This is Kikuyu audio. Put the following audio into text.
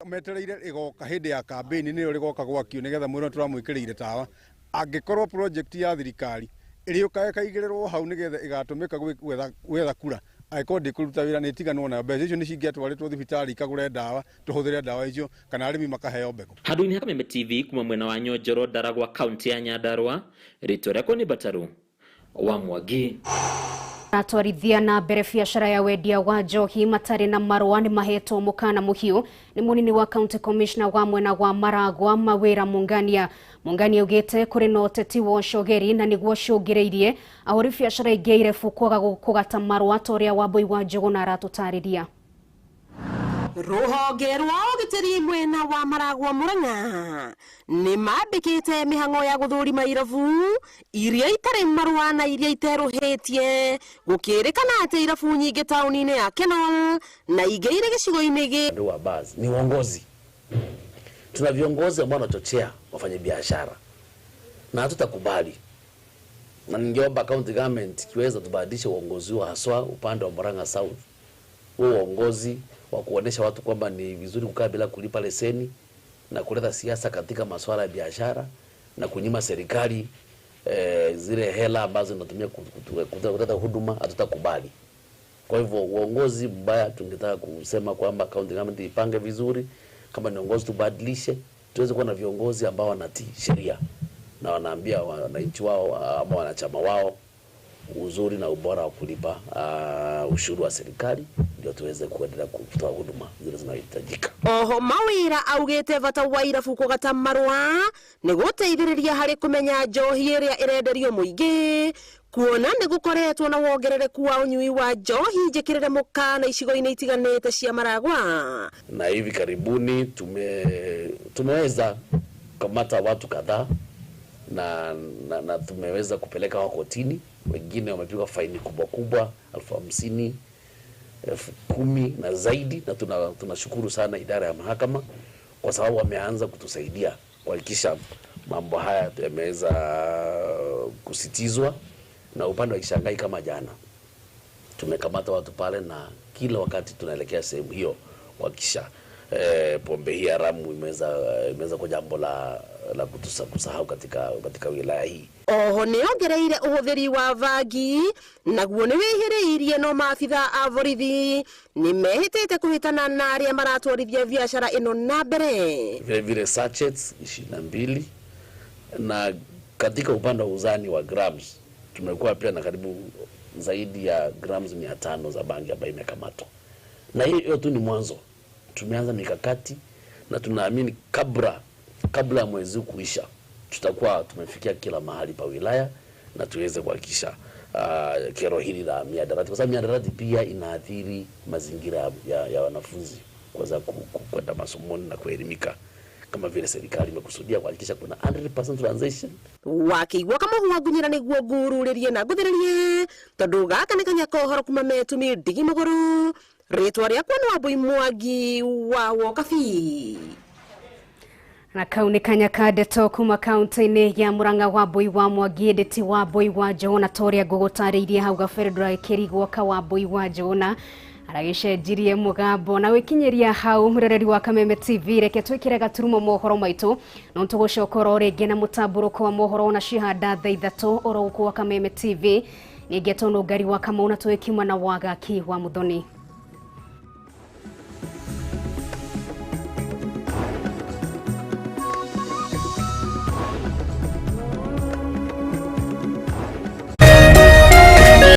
Metereire ĩgoka hĩndĩ ya kambĩini nĩyo rĩgoka gwakio nĩgetha mwĩrwo tũramwĩkĩrĩire tawa. Angĩkorwo project ya thirikari ĩrĩũka ĩkaigĩrĩrwo hau nĩgetha ĩgatũmĩka gwetha kura, angĩkorwo ndĩkũruta wĩra nĩ ĩtiganwo nayo. Mbeca icio nĩ cingĩatwarĩtwo thibitarĩ ikagũre ndawa, tũhũthĩre ndawa icio, kana arĩmi makaheo mbegũ. Handũ-inĩ ha Kameme TV kuma mwena wa Nyonjoro, Ndaragwa, kaunti ya Nyandarua, rĩtwa rĩakwa nĩ Mbataru wa Mwangi. Atwarithia na mbere biacara ya wendia wa njohi matarĩ na marũa nĩ mahetwo mũkana mũhiũ nĩ mũnini wa county commissioner wa mwena wa Maragwa Mawĩra Mungania. Mungania augĩte kũrĩ na ũteti wa ũcogeri na nĩguo ũcũngĩrĩirie ahũri biacara aingĩ irebu kwaga kũgata marũa ta ũrĩa Wambui wa Njũgũna aratũtarĩria. Rũhonge rwa ũgitĩri mwena wa Maragwa Murang'a nĩ mambĩkĩte mĩhang'o ya gũthũrima irabu iria itarĩ marũa na iria iterũhĩtie, gũkĩrĩkana atĩ irabu nyingĩ taũni-inĩ ya Kenol na ingĩ irĩ gĩcigo-inĩ gĩ Ndio wa bars ni uongozi. Tuna viongozi ambao wanachochea wafanyabiashara na hatutakubali, na ningeomba county government ikiweza tubadilishe uongozi huo, haswa upande wa Murang'a South, huo uongozi wa kuonesha watu kwamba ni vizuri kukaa bila kulipa leseni na kuleta siasa katika masuala ya biashara na kunyima serikali zile hela ambazo inatumia kuleta huduma, hatutakubali. Kwa hivyo uongozi mbaya, tungetaka kusema kwamba county government ipange vizuri, kama ni uongozi tubadilishe, tuweze kuwa na viongozi ambao wanatii sheria na wanaambia wananchi wao ama wanachama wao uzuri na ubora wa kulipa ushuru wa serikali, ndio tuweze kuendelea kutoa huduma zile zinazohitajika. Oho Mawira augite bata wa irabu kugata marũa nĩ gũteithĩrĩria harĩ kũmenya njohi ĩrĩa ĩrenderio mũingĩ, kuona nĩ gũkoretwo na wongerereku wa ũnyui wa njohi njĩkĩrĩre mũkana icigo-inĩ itiganĩte cia Maragwa. Na hivi karibuni tumeweza kukamata watu kadhaa na tumeweza kupeleka wao kotini. Wengine wamepigwa faini kubwa kubwa, 50,000, 10,000 na zaidi, na tunashukuru sana idara ya mahakama kwa sababu wameanza kutusaidia kuhakikisha mambo haya yameweza kusitizwa. Na upande wa Kishangai kama jana tumekamata watu pale, na kila wakati tunaelekea sehemu hiyo kuhakikisha pombe hii haramu imeweza kuwa jambo la kusahau katika wilaya hii. Oho nĩ ongereire ũhũthĩri wa bangi naguo nĩ wĩhĩrĩirie, no maabitha a borithi nĩ mehĩtĩte kũhĩtana na arĩa maratwarithia biacara ĩno na mbere. Vile vile sachets 22, na katika upande wa uzani wa grams tumekuwa pia na karibu zaidi ya grams 500 za bangi ambayo imekamatwa. Na hiyo tu ni mwanzo. Tumeanza mikakati na tunaamini kabla ya mwezi kuisha tutakuwa tumefikia kila mahali pa wilaya na tuweze kuhakikisha kero hili la mihadarati, kwa sababu mihadarati pia inaathiri mazingira ya wanafunzi kuweza kwenda masomoni na kuelimika kama vile serikali imekusudia kuhakikisha kuna 100% transition. Wakĩigua kamũhwa ngunyĩra nĩguo ngururĩrie na ngũthĩrĩrie, tondũ gaka nĩ kanya kohoro kuma metumi ndigi magũrũ. Rĩtwa rĩakwa nĩ Wambui Mwangi wa Wokabi. Na kau nĩ kanya ka ndeto kuma kaunti-inĩ ya Murang'a. Wambui wa Mwangi ndĩti Wambui wa Njũgũna, ta ũrĩa ngũgũtarĩirie hau gabere ndũragĩkĩrigwo ka Wambui wa Njũgũna aragĩcenjirie mũgambo. Na gwĩkinyĩria hau, mwĩroreri wa Kameme TV, reke twĩkĩre gaturumo mohoro maitũ, no tũgũcoka oro rĩngĩ na mũtambũrũko wa mohoro na cihanda thaa 3 oro gũkũ wa Kameme TV. Nĩngetwo Nũngari wa Kamau na tũgĩkiuma na Wagaki wa Muthoni.